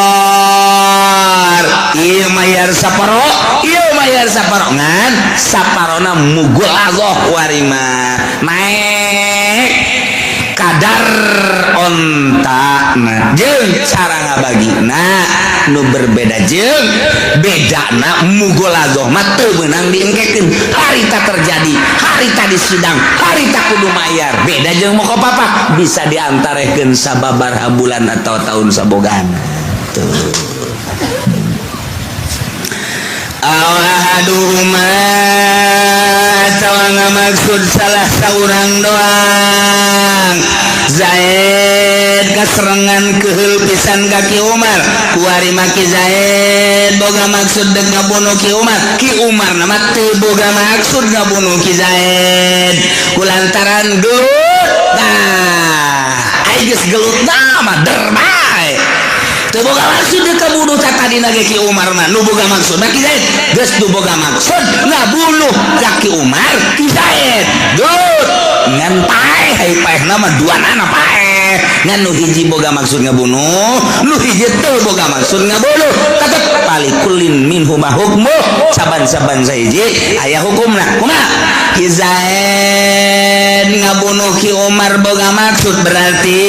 Ieu mayar saparo, ieu mayar saparo, ngan saparona mughalazah warima naek kadar onta jeung cara ngabagina nu berbeda, jeung bedana mughalazah mah teu meunang diengkekeun. Harita terjadi, harita di sidang, harita kudu mayar. Beda jeung mukhaffafah, bisa diantarehkeun sababaraha bulan atau tahun sabogana tuh. Ahaduhuma atawa maksud salah saurang doang. Zaid kaserengan keheul pisan ka Ki Umar. Kuari mah Ki Zaid boga maksud dek ngabunuh Ki Umar, Ki Umar nama teu boga maksud ngabunuh Ki Zaid kulantaran gelut. Nah, ai geus gelut mah der bae, teu boga maksud dek kabunuh. Tadina ge Ki Umar mah nu boga maksud mah Ki Zaid. Geus nu boga maksud ngabunuh ka Ki Umar, Ki Zaid gelut ngan paeh. Hai, paehna mah duanana paeh, ngan nu hiji boga maksud ngabunuh, nu hiji teu boga maksud ngabunuh. Tetep palikullin minhuma hukmu, saban-saban sahiji aya hukumna. Kumaha? Ki Zaid ngabunuh Ki Umar boga maksud, berarti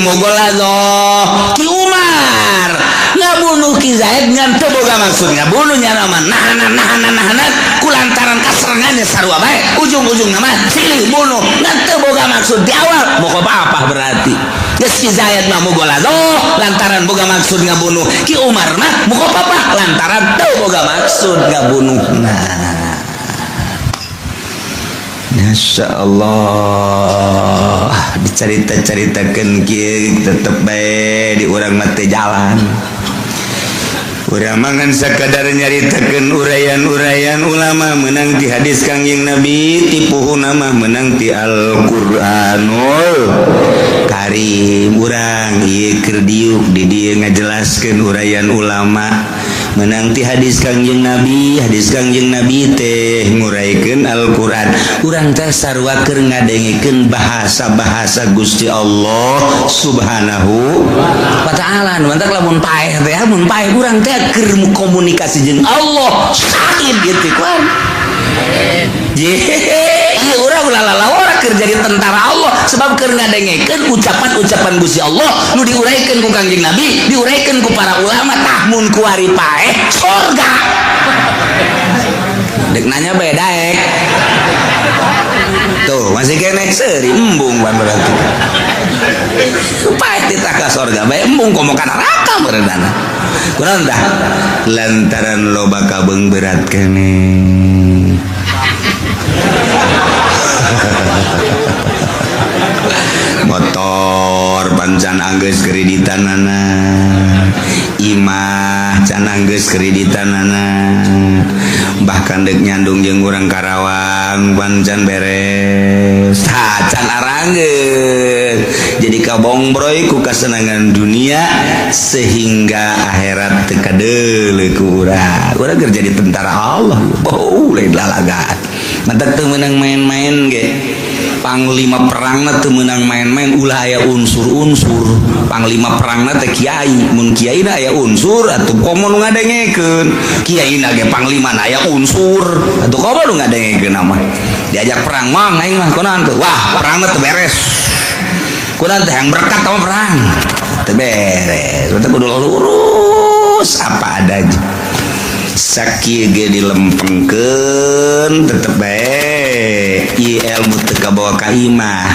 mughalazah. Ki Umar ngabunuh Ki Zaid ngan teu boga maksud ngabunuh, nya mah nahanan, nahanan, nahanan, kulantaran kaserengannya sarua bae, ujung-ujung nama silih bunuh ngan teu boga maksud di awal, mukhaffafah. Berarti geus Ki Zaid mah mughalazah lantaran boga maksud ngabunuh, Ki Umar mah mukhaffafah lantaran teu boga maksud ngabunuh. Nah, Masya Allah, dicerita-ceritakan kieu tetep bae di urang mah teu jalan. Urang mangan sakadar nyaritakeun uraian-uraian ulama, menang di hadis Kangjeng Nabi, tipuhu nama menang ti Al-Qur'anul Karim. Urang ieu keur diuk di dieu ngajelaskeun uraian ulama menang ti hadis Kangjeng Nabi, hadis Kangjeng Nabi teh nguraikeun Al-Qur'an. Urang teh sarua keur ngadengekeun bahasa-bahasa Gusti Allah Subhanahu wa Ta'ala. Mantak lamun paeh teh, mun paeh urang teh keur komunikasi jeung Allah sakit gitu kan. Iya, urang ulah lalawara keur jadi tentara Allah, sebab keur ngadengekeun ucapan-ucapan Gusti Allah nu diuraikeun ku Kangjeng Nabi, diuraikeun ku para ulama. Tah, mun kuari paeh surga. Dek nanya bae daek. Tuh, masih kene seuri embung ban, berarti paeh titah ka sorga bae embung, komo ka neraka beredana. Kunaon tah? Lantaran loba kabeung berat kene. Motor pancan anggeus kreditanana, imah can anggeus kreditanana, bahkan dek nyandung jeung urang Karawang pancan beres. Tah, can aranggeus jadi kabongbroy ku kasenangan dunia sehingga akhirat teu kadeuleu ku urang. Urang keur jadi tentara Allah, oh, lain lalagaan. Mantak teu meunang main-main ge. Panglima perangna teu meunang main-main, ulah aya unsur-unsur. Panglima perangna teh kiai, mun kiai na aya unsur atuh komo nu ngadengekeun. Kiai na ge panglima na aya unsur atuh komo nu ngadengekeun. Mah diajak perang mah aing mah kunaon tuh, wah, perangna teu beres. Kunaon teh? Yang berkat sama perang teu beres. Berarti kudu lurus apa adanya. Sakieu ge dilempengkeun tetep bae ieu ilmu teu kabawa ka imah,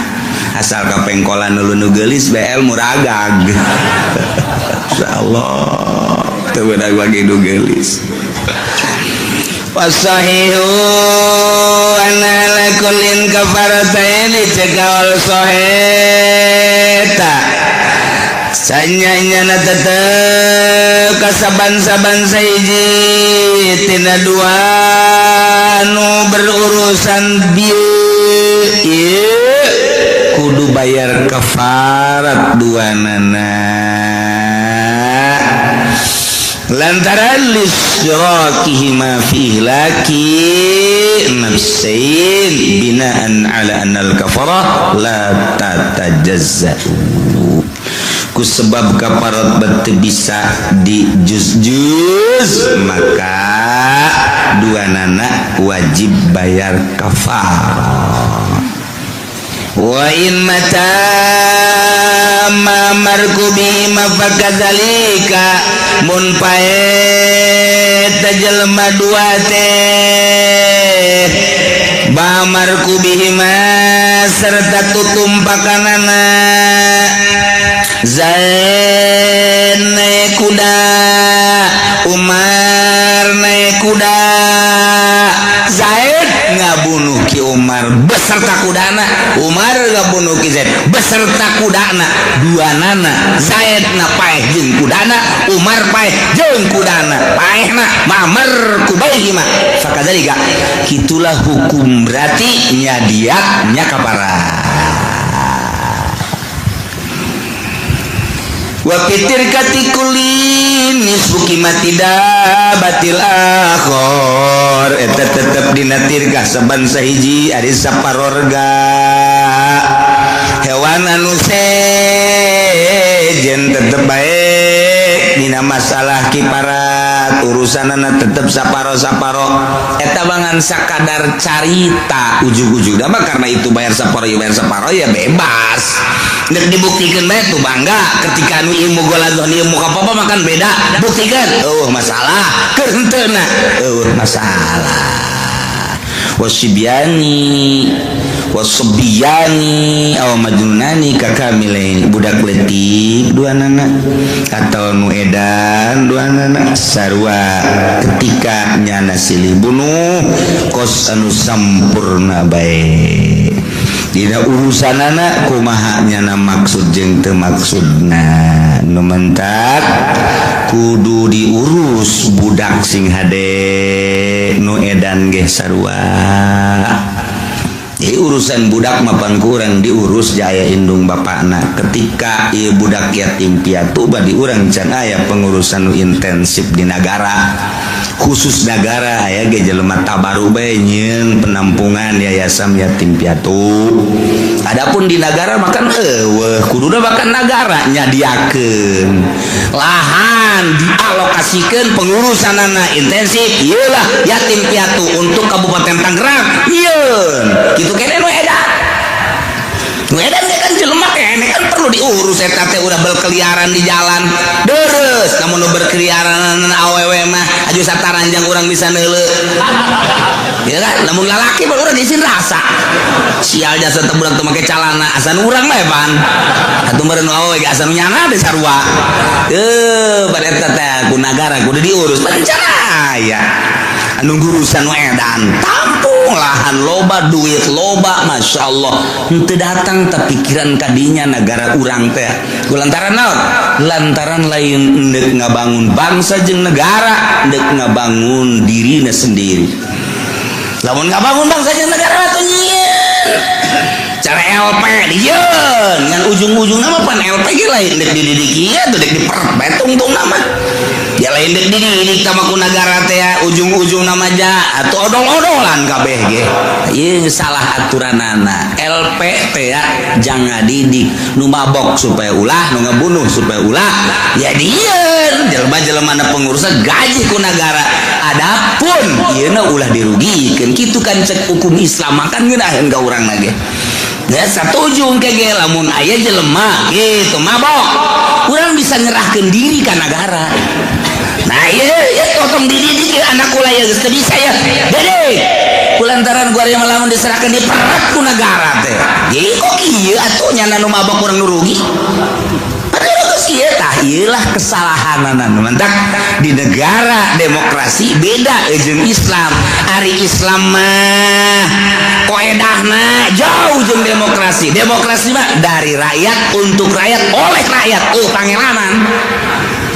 asal kapengkolan nu nu geulis bae ilmu ragag. Insyaallah teu beunang bagi nu geulis. Wasahihu anna lakullin kafarataini, cekal soheta sanyanya tetep kasaban-saban sahiji tina dua nu berurusan bieu ieu kudu bayar kafarat dua nana lantaran lisyrakihima fi ihlaki nafsain binaan ala annal kafarah la tatajazza'u. Ku sebab kaparot bete bisa di jus-jus, maka dua nana wajib bayar kafarah. Wa in mata ma markubi ma fakadzalika, mun paeh jelema dua teh ba markubihima serta tutumpakanana. Zaid naik kuda, Umar naik kuda. Zaid ngabunuh Ki Umar beserta kudana, Umar ngabunuh Ki Zaid beserta kudana. Dua nana, Zaid na paeh jeung kudana, Umar paeh jeung kudana. Paehna mamar kubaihima fakadzalika, kitulah hukum, berarti nya diat nya kaparah. Wa fitir katikulin nisfu qimati batil akhor, eta tetep dina tirkah saban sahiji ari saparorga hewan anu sejen tetep bae dina masalah kiparat urusanana tetep saparo-saparo. Eta bangan sakadar carita ujug-ujug mah, karena itu bayar saparo ya, bayar saparo ya bebas. Nek dibuktikan bae tuh bangga ketika anu ilmu golazoh, ilmu apa makan beda, buktikan oh masalah keur henteu na oh masalah. Wasibyani wasabiyani aw majnunani kakamilaini, budak letik dua nana atau nu edan dua nana sarua ketika nyana silih bunuh kos anu sampurna bae. Dina urusanana kumaha nyana maksud jeung teu maksudna, nu mentak kudu diurus budak sing hade, nu edan ge sarua. Jadi urusan budak mapan kurang diurus jaya indung bapakna. Ketika ieu budak yatim piatu badi urang can aya pengurusan nu intensif di negara, khusus negara aya ge jelema tabaru bae nyieun penampungan yayasan yatim piatu. Adapun di negara makan eueuh, kuduna bahkan negara nyadiakeun lahan, dialokasikeun pengurusanana intensif, ieu lah yatim piatu untuk Kabupaten Tangerang nyieun kitu kene. Nu edan, nu edan ge kan jelema kene kan perlu diurus. Eta teh udah berkeliaran di jalan deres, namun nu berkeliaran awewe mah aju sataranjang urang bisa neuleu ya kan. Namun lalaki mah urang izin rasa sial jasa teh budak teu make calana asa nu urang mah pan atuh meureun awewe ge asa nu nyana teh sarua. Eh, pada eta teh ku nagara kudu diurus berencana aya anu ngurusan nu edan, tampung lahan loba, duit loba, masya Allah. Henteu datang pikiran kadinya negara urang teh ku lantaran naon? Lantaran lain endek ngabangun bangsa jeung negara, endek ngabangun dirina sendiri. Lamun ngabangun bangsa jeung negara tuh nyieun cara LP dijieun ngan ujung-ujung nama pan LP ge lain dek dididik ieu tuh dek diperep bae tungtung nama ya, lain dek dididik sama ku nagara teh ya, ujung-ujung nama ja atau odol-odolan kabeh ge. Ieu salah aturanana LP teh ya, jangan didik nu mabok supaya ulah, nu ngebunuh supaya ulah ya, dieun jelema-jelema na pengurusan gaji ku nagara. Adapun ieu na ulah dirugikeun kitu kan, cek hukum Islam makan ngeunaheun ka urang ge ya. Satuju ke lamun aya jelema gitu mabok, urang bisa nyerahkeun diri ka nagara. Nah iya ya, totong dididik anak kula ya geus teu bisa ya dede kulantaran gua yang lamun diserahkan diperek ku negara teh. Jadi kok kieu atuh nyana nu mabok urang nu rugi, padahal geus kieu. Tah ieu lah kesalahanana. Mentak di negara demokrasi beda jeung Islam. Ari Islam mah koedahna jauh jeung demokrasi. Demokrasi mah dari rakyat, untuk rakyat, oleh rakyat. Oh pangeranan,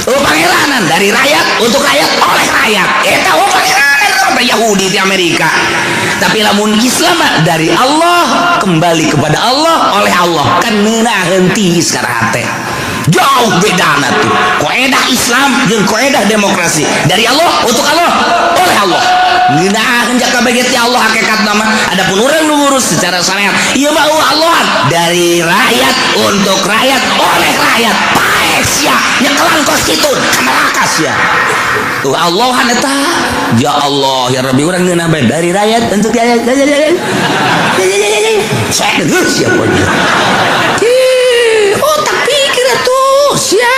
oh pangeranan, dari rakyat, untuk rakyat, oleh rakyat. Eta oh pangeranan kata Yahudi di Amerika. Tapi lamun Islam mah dari Allah, kembali kepada Allah, oleh Allah, kan ngeunaheun tiis kana hate. Jauh bedana tuh koedah Islam jeung koedah demokrasi, dari Allah, untuk Allah, oleh Allah. Ngeunaheun jaka baget ya Allah hakikat nama. Adapun urang nu ngurus secara syariat ieu mah Allah, dari rakyat, untuk rakyat, oleh rakyat. Paeh sia, nyekelan kos kitu ka neraka sia. Tuh Allahan eta. Ya Allah, ya Rabbi, urang ngeunah bae dari rakyat untuk rakyat. Saya geus sia poe. Otak pikir atuh sia.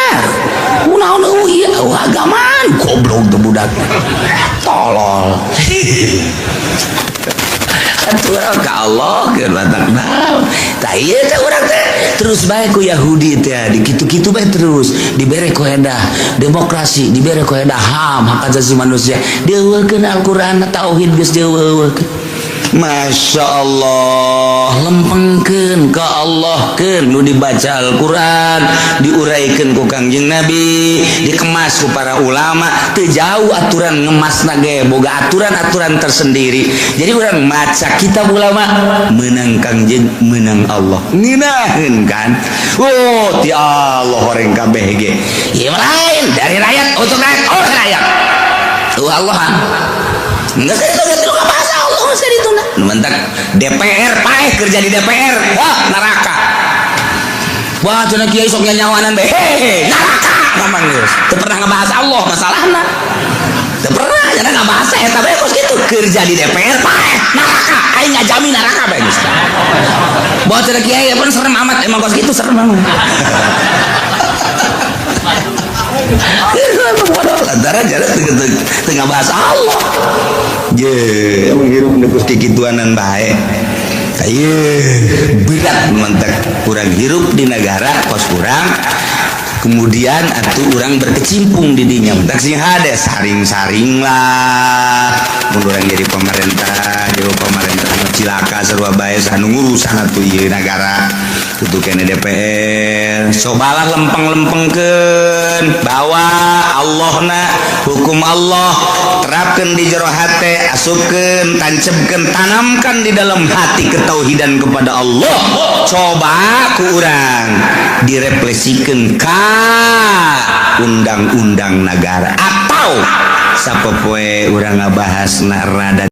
Kunaon eueuh ieu agaman goblok teh budak. Tolol. Atuh ka Allah keur batak naon. Tah, ieu teh urang teh terus bae ku Yahudi teh dikitu-kitu bae terus, dibere ku edah demokrasi, dibere ku edah HAM, hak asasi manusia. Dieuweuhkeun Al-Qur'an, tauhid geus dieuweuhkeun. Masya Allah, lempengkeun ke Allah keun nu dibaca Al-Quran, diuraikan ku Kangjeng Nabi, dikemas ku para ulama. Teu jauh aturan ngemas ge boga aturan-aturan tersendiri. Jadi urang maca kitab ulama menang Kangjeng, menang Allah, ngeunaheun kan. Oh, ti Allah horeng kabeh ge. Ieu lain dari rakyat untuk rakyat oleh rakyat. Tuh Allah. Enggak, saya itu bahasa Allah saya itu. Mentak DPR paeh, kerja di DPR, wah, neraka. Wah, cenah kiai sok nyawanan bae, hehe, neraka mamang geus. Teu pernah ngebahas Allah masalahna. Teu pernah cenah ngabahas eta bae kos kitu. Kerja di DPR paeh, neraka. Aing ngajamin neraka bae geus. Wah, cenah kiai pun serem amat, emang kos kitu serem amat. Lantaran jalan tengah bahas Allah. Je, emang hirup nu kikituanan bae. Kaye berat mantak kurang hirup di negara kos kurang. Kemudian atuh urang berkecimpung di dinya, mentak sing hade saring-saring lah. Mun urang jadi pemerintah cilaka sarua bae anu ngurusan atuh ieu negara itu kene DPR. Cobalah lempeng-lempengkeun, bawa Allahna, hukum Allah terapkan di jero hate, asupkeun, tancapkeun, tanamkan di dalam hati ketauhidan kepada Allah. Coba ku urang direfleksikan ka undang-undang negara atau sapopoe urang ngabahas na rada.